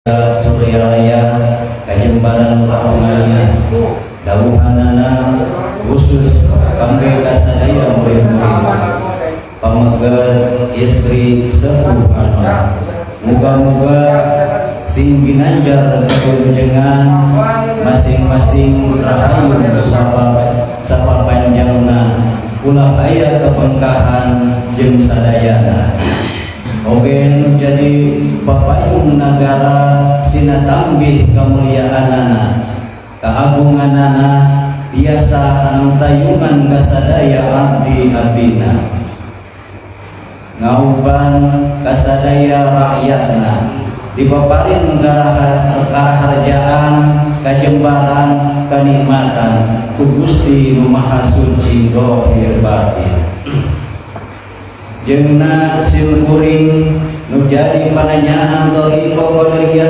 Suryalaya Kajembaran Rahmania dawuhanana khusus kangge kasadaya murid-murid, pameget, istri, sepuh anak. Muga-muga sing ginanjar kewilujengan masing-masing, rahayu sapa sapa panjangna, ulah aya kebengkahan jeung sadayana. Oge nu jadi papayung nagara sina tambih kemuliaanana, keagunganana, biasa nangtayungan kasadaya abdi-abdina, ngauban kasadaya rakyatna, dipaparin karaharjaan, kajembaran, kanikmatan ku Gusti Nu Maha Suci dohir batin. Jeung na sim kuring nu jadi pananyaan thoriqoh qadiriyah.